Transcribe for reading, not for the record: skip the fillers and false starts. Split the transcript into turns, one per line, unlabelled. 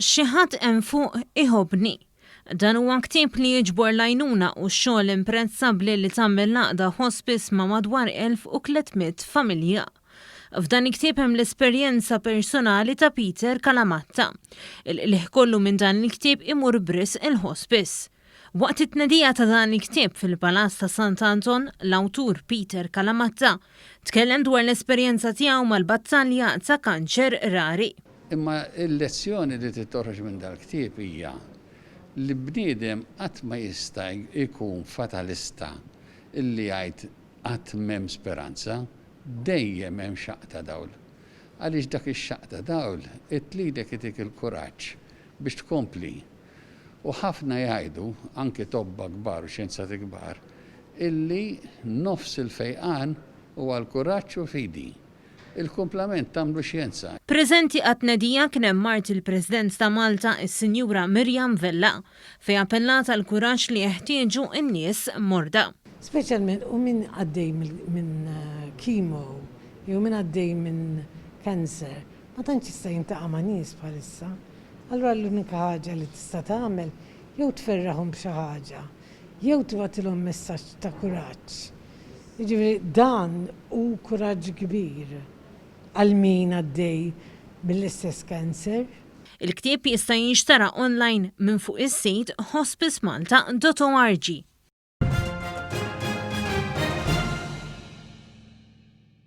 Xi ħadd hemm fuq iħobbni. Dan huwa ktieb li jiġbor l-għajnuna u x-xogħol imprezzabbli li tagħmel l-għaqda Hospice ma' madwar 1,300 familja. F'dan il-ktieb hemm l-esperjenza personali ta' Peter Calamatta. Il-qligħ kollu minn dan il-ktieb imur b'risq il-Hospice. Waqt it-tnedija ta' dan il-ktieb fil-Palazz ta' Sant Anton, l-awtur Peter Calamatta tkellem dwar l-esperjenza tiegħu mal-battalja ta' kanċer rari.
Imma l-lezzjoni li trid toħroġ minn dal-ktieb hija li bniedem qatt ma jista' jkun fatalista illi jgħid qatt m'hemm speranza, dejjem hemm xaqq ta' dawl. Għaliex dak ix-xaqq ta' dawl it lilek itik il-kuraġġ biex tkompli. U ħafna jgħidu, anki tobba kbar u xjenzati kbar, illi nofs il-fejqan huwa l-kuraġġ u l-fidi. Il-kumplament tagħmlu xjenza.
Preżenti għat-tnedija kien hemm mart il-President ta' Malta is-Sinjura Miriam Vella, fejn appellat għall-kuraġġ li jeħtieġu n-nies morda.
Speċjalment u min għaddej minn chemo jew min għaddej minn cancer ma tantx jista' jiltaqa' ma' nies bħalissa. Allura l-unika ħaġa li tista' tagħmel jew tferraħhom b'xi ħaġa jew tibgħatilhom messaġġ ta' kuraġġ. Jiġifieri dan hu kuraġġ kbir għal min għaddej mill-istess cancer.
Il-ktieb jista' jinxtara online minn fuq is-sit hospicemalta.org.